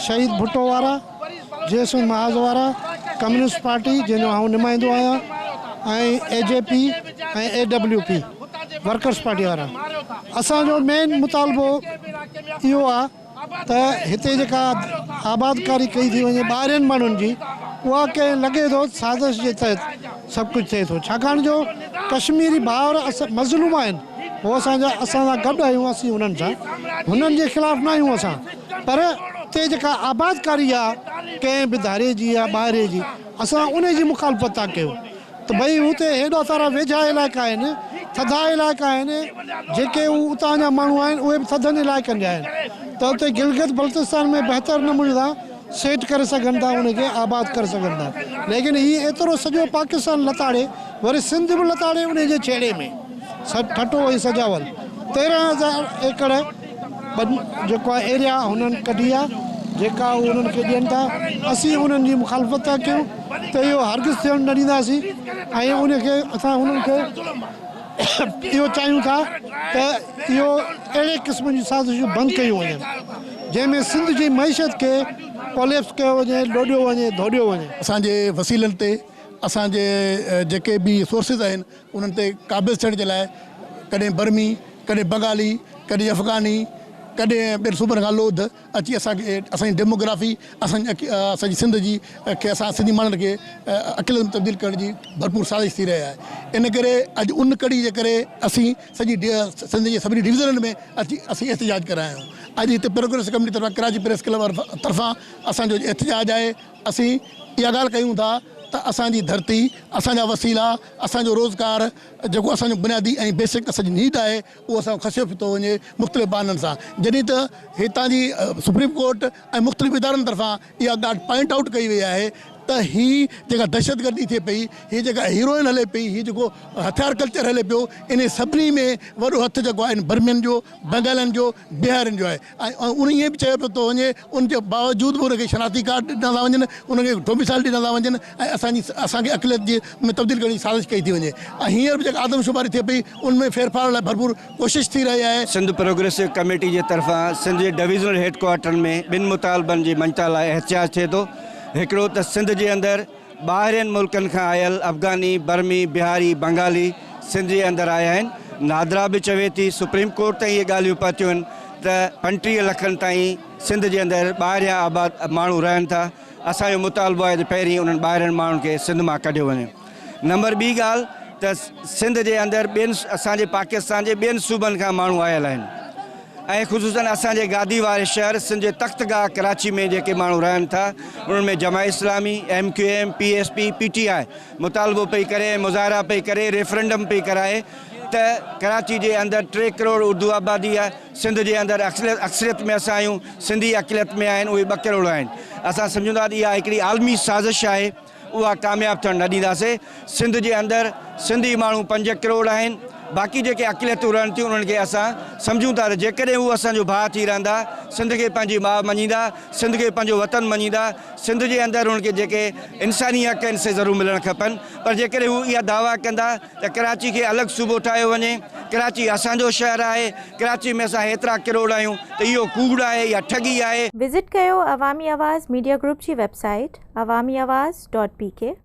شهيد ڀٽو وارا، جي سنڌ محاذ وارا، ڪميونسٽ پارٽي جنهن جو آئون نمائندو آهيان ۽ A J P ۽ A W P workers party وارا. اسان جو مين مطالبو اهو آ ته هتي جيڪا آبادڪاري ڪئي ٿي وڃي ٻاهرين ماڻهن جي اها ڪنهن لڳي ٿو سازش جي تحت سڀ ڪجهه ٿئي ٿو ڇاڪاڻ جو ڪشميري ڀائر مظلوم آهن هو اسان جا اسان سان گڏ آهيون اسين انهن سان هنن جي خلاف نه آهيون اسان پر هتي جيڪا آبادڪاري آ ڪنهن به ڌاري جي يا ٻاهري جي اسان انهي جي مخالفت ٿا ڪيون ته ڀئي هتي هيڏا سارا ويجها علائقا آهن، ٿڌا علائقا آهن، جيڪي هو اتان جا ماڻهو آهن اهي به ٿڌن علائقن جا آهن ته اتي گلگت بلتستان ۾ بهتر نموني سان سيٽ ڪري سگهن ٿا ان کي آباد ڪري سگهن ٿا ليڪن هي ايترو سڄو پاڪستان لتاڙي وري سنڌ به لتاڙي انهي جي ڇيڙي ۾ ٺٽو ۽ سجاول 13,000 ايڪڙ جيڪو آهي ايريا هنن ڪڍي آهي جيڪا هو انهن کي ڏين ٿا اسين انهن جي مخالفت ٿا ڪيون ته اهو هرگز ٿيڻ نه ڏينداسين ۽ ان کي اسان انهن کي اهو چاهيون ٿا ته اهو اهڙي قسم جون سازشون بند ڪيون وڃن جنهن ۾ سنڌ جي معيشت کي ڪوليپس ڪيو وڃي لوڏيو وڃي ڌوڏيو وڃي. اسان جي وسيلن تي اسان جي جيڪي به سورسز آهن انهن تي قابض ٿيڻ جي لاء ڪڏهن برمي، ڪڏهن بنگالي، ڪڏهن افغاني، ڪڏهن ٻين صوبن کان لوڌ اچي اسان کي اسان جي ڊيموگرافي اسان جي اسان جي سنڌ جي کي اسان سنڌي ماڻهن کي اقليت ۾ تبديل ڪرڻ جي ڀرپور سازش ٿي رهي آهي ان ڪري اڄ ان ڪڙي جي ڪري اسين سڄي سنڌ جي سڀني ڊويزنن ۾ اچي اسين احتجاج ڪري آيا آهيون اڄ هتي پروگريسو ڪميٽي طرفان ڪراچي پريس ڪلب طرفان اسان جو احتجاج آهي اسين اها ڳالهه ڪيون ٿا ته اسان جي ڌرتي، اسان جا وسيلا، اسان جو روزگار جيڪو اسان جو بنيادي ۽ بيسڪ اسان جي نيڊ آهي اهو اسان کان کسيو ٿو وڃي مختلف بهانن سان جڏهن ته هتان جي سپريم ڪورٽ ۽ مختلف ادارن طرفان اها ڳالهه پوائنٽ آئوٽ ڪئي وئي آهي ته هي جيڪا دهشتگردي ٿئي پئي هي جيڪا هيروئن هلي پئي هي جيڪو هٿيار ڪلچر هلي پيو انهي سڀني ۾ وڏو هٿ جيڪو آهي برمين جو بنگالين جو بهارين جو آهي ۽ ان ائين به چيو پيو ٿو وڃي ان جي باوجود به ان کي شناختي ڪارڊ ڏنا ٿا وڃن ان کي ڊوميسائل ڏنا ٿا وڃن ۽ اسان جي اسان کي اقليت جي ۾ تبديل ڪرڻ جي سازش ڪئي ٿي وڃي ۽ هينئر به جيڪا آدمشماري ٿئي پئي ان ۾ ڦيرڦار لاء ڀرپور ڪوشش ٿي رهي آهي. سنڌ پروگريسو ڪميٽي جي طرفان سنڌ جي ڊويزنل هيڊ ڪوارٽرن ۾ ٻن مطالبن جي مڃتا لاء احتجاج ٿئي ٿو هڪڙو ته سنڌ جي اندر ٻاهرين ملڪن کان آيل افغاني، برمي، بهاري، بنگالي سنڌ جي اندر آيا آهن. نادرا به چوي ٿي، سپريم ڪورٽ تائين اهي ڳالهيون پهتيون آهن ته 35 لکن تائين سنڌ جي اندر ٻاهريان آباد ماڻهو رهن ٿا. اسان جو مطالبو آهي ته پهرين انهن ٻاهرين ماڻهن کي سنڌ مان ڪڍيو وڃي. نمبر ٻي ڳالهه ته سنڌ جي اندر ٻين اسان جي پاڪستان جي ٻين صوبن کان ماڻهو آيل آهن. ۽ خصوصاً اسان جي گادي واري شهر سنڌ جي تخت گاهه ڪراچي ۾ جيڪي ماڻهو رهن ٿا انهن ۾ Jamaat Islami, M Q M, P S P, P T I مطالبو پئي ڪري ۽ مظاهرا پئي ڪري ريفرنڊم پئي ڪرائي ته ڪراچي جي اندر ٽي ڪروڙ اردو آبادي آهي سنڌ جي اندر اڪثريت ۾ اسان آهيون سنڌي اقليت ۾ آهن اهي ٻه ڪروڙ آهن اسان سمجهون ٿا ته اها هڪڙي عالمي سازش آهي اها ڪامياب ٿيڻ نه ڏينداسين، سنڌ جي اندر سنڌي ماڻهو پنج ڪروڙ آهن، باقي جيڪي اقليتون رهن ٿيون انهن کي اسان سمجهون ٿا ته جيڪڏهن هو اسان جو ڀاء ٿي رهندا، سنڌ کي پنهنجي ماء مڃيندا، سنڌ کي پنهنجو وطن مڃيندا، سنڌ جي اندر انهن کي جيڪي انساني حق آهن سي ضرور ملڻ کپن پر جيڪڏهن هو اها دعويٰ ڪندا ته ڪراچي کي الڳ صوبو ٺاهيو وڃي، ڪراچي اسان جو شهر آهي، ڪراچي ۾ اسان هيترا ڪروڙ آهيون ته اهو ڪوڙ آهي يا ٺڳي آهي. وزٽ ڪيو عوامي آواز ميڊيا گروپ جي ويب سائيٽ عوامي آواز ڊاٽ پي ڪي.